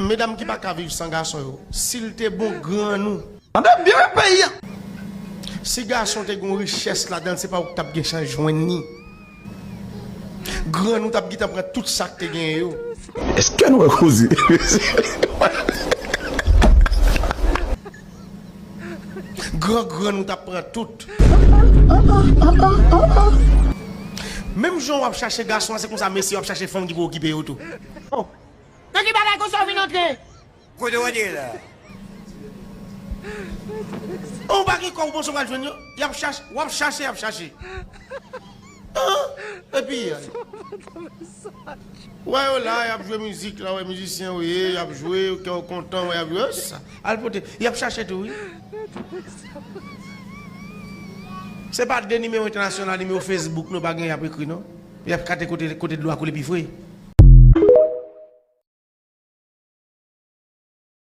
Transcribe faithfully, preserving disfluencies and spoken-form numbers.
Medam ki pa ka viv san gason yo, si l te bon grann ou. Tande byen, peyi a. Si gason te gen yon richès ladan l, se pa ou ki t ap gen chans jwenn li. Grann ou t ap gentan pran tout sa k te genyen yo. Èske nou wè koze? Gran grann ou t ap pran tout. Menm jan w ap chache gason an, se konsa mesye yo ap chache fanm ki pou okipe yo tou. Nan ki bagay konsa w vin antre? Kote w antre la? Ou pa gen kò, ou panse w pral jwenn yo? Y ap chache, w ap chache, y ap chache. An? Epi, wè yo la, y ap jwe mizik la, wè mizisyen yo ye, y ap jwe, kè yo kontan, wè y ap jwe, sa. Al pote, y ap chache tou, wi. Se pa de nimewo entènasyonal, nimewo Facebook nou pa gen, y ap ekri, non. Y ap kate kote, kote dlo a koule pi fre.